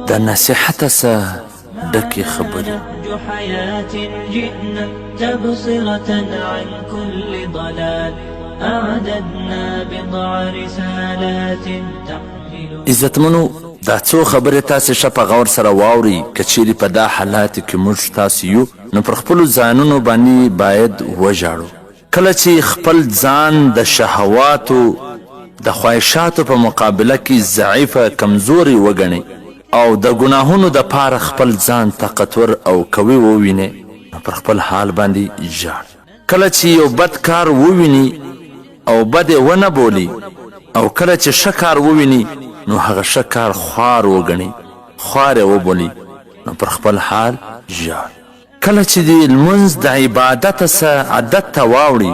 د نصیحت څخه ډکې خبرې. حياة جئنا تبصرة عن كل ضلال أعددنا بضع رسالات تحمل. عزتمنو، دا څو خبرې تاسې ښه په غور سره واورئ. که چیرې په دا حالاتو کې موږ تاسو یو، نو پر خپلو ځانونو باندې باید وژاړو. کله چې خپل ځان د شهواتو د خواهشاتو په مقابله کې ضعیفه کمزوری وګڼئ او د ګناهونو د پاره خپل ځان طاقتور او قوي ووینئ، نو پر خپل حال باندې ژاړئ. کله چې یو بد کار وویني او بد یې ونه بولي، او کله چې ښه کار وویني نو هغه ښه کار خوار وګڼي، خوار یې وبولي، نو پر خپل حال ژاړي. کله چې دې لمونځ د عبادت څخه عادت ته واوړي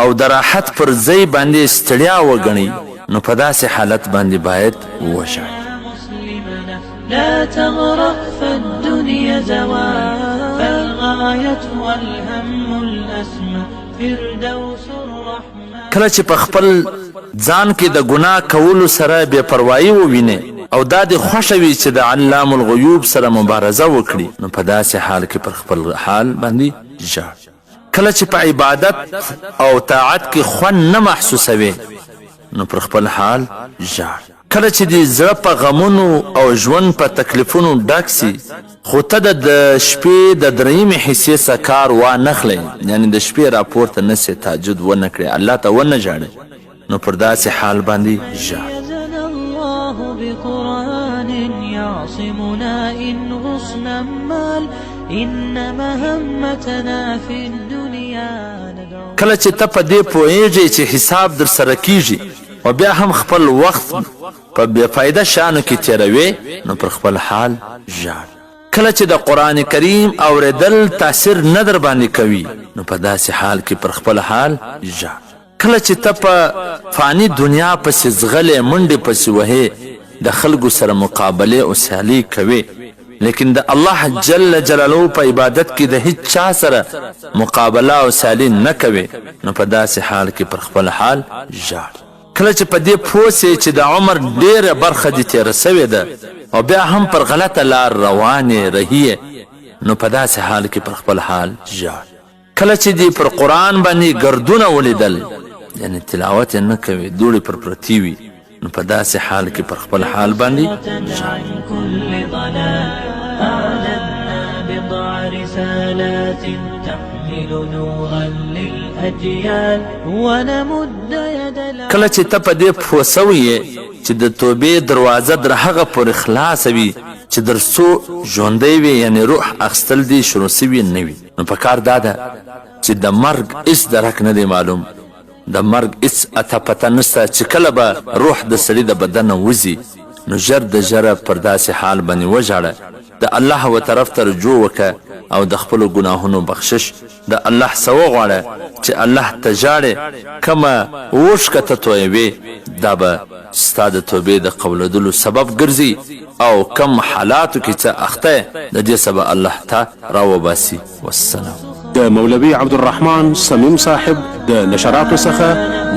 او د راحت پر ځای باندې ستړیا وګڼي، نو په داسې حالت باندې باید وژاړي. مسلمنا لا تغرق فالدنيا زوال فالغاية والهم الأسمى فردوس الرحمن. کله چې په خپل ځان کې د ګناه کولو سره بې پروايي ووینې او دا دې خوښه وي چې د علام الغیوب سره مبارزه وکړي، نو په داسې حال کې پر خپل حال باندې ژاړي. کله چې په عبادت او طاعت کې خوند نه محسوسوې، نو پر خپل حال ژاړي. کله چې دې زړه په غمونو او ژوند په تکلیفونو ډک سي، خو ته د شپې د درېیمې حصې څخه کار وانخلې، یعنې د شپې راپورته نه سې، تهجد ونه کړې، الله ته ونه ژاړې، نو پر داسې حال باندې ژاړي. ميزنا الله بقرآن يعصمنا إن غصنا مال إن مهمتنا في الدنيا ندعو. کله چې ته په دې پوهېږې چې حساب در سره کیږي او بیا هم خپل وخت په بې فایده شیانو کې تېروې، نو پر خپل حال ژاړي. کله چې د قرآن کریم اورېدل تاثیر نه در باندې کوي، نو په داسې حال کې پر خپل حال ژاړي. کله چې ته په فاني دنیا پسې ځغلې، منډې پسې وهې، د خلکو سره مقابلې او سیالي کوې، لیکن د الله جل جلاله په عبادت کې د هیڅ چا سره مقابله او سیالي نه کوې، نو په داسې حال کې پر خپل حال ژاړي. کله چې په دې پوه سې چې د عمر ډېره برخه دې تېره سوې ده او بیا هم پر غلطه لار روان یې رهي یې، نو په داسې حال کې پر خپل حال ژاړي. کله چې دې پر قرآن باندې ګردونه ولیدل، یعنې تلاوت یې نه کوي، دوړې پر پرتې وي، نو په داسې حال کې پر خپل حال باندې ژاړي. عن كل ضلال أعددنا بضع رسالات تحمل نورا للأجيال ونمد يد کله چې ته په دې پوه سوی یې چې د توبې دروازه در هغه پورې خلاصه وي چې در څو ژوندی وي، یعنې روح اخیستل دې شروع سوي نه وي، نو په کار دا ده چې د مرګ هیڅ درک نه دی معلوم، د مرګ هیڅ اته پته نشته چې کله به روح د سړي د بدنه وځي، نو ژر د ژره پر داسې حال باندې وژاړه، د الله و طرف ته رجوع وکړه او د خپلو ګناهونو بخشش د الله څخه وغواړه. چې الله ته ژاړې، کومه اوښکه ته تویوې، دا به ستا د توبې د قبولېدلو سبب ګرځي او کوم حالاتو کې چې اخته یې، د دې څخه به الله تا راوباسي. والسلام. د مولوي عبدالرحمن صمیم صاحب د نشراتو څخه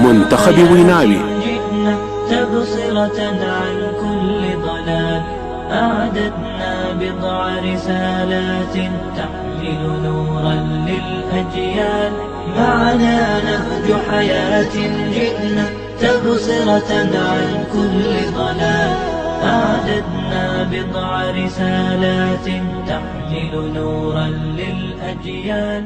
منتخبې ویناوې. جئنا تبصرة عن كل ضلال أعددنا بضع رسالات تحمل نورا للأجيال معنا نهج حياة جئنا تبصرة عن كل ضلال أعددنا بضع رسالات تحمل نورا للأجيال.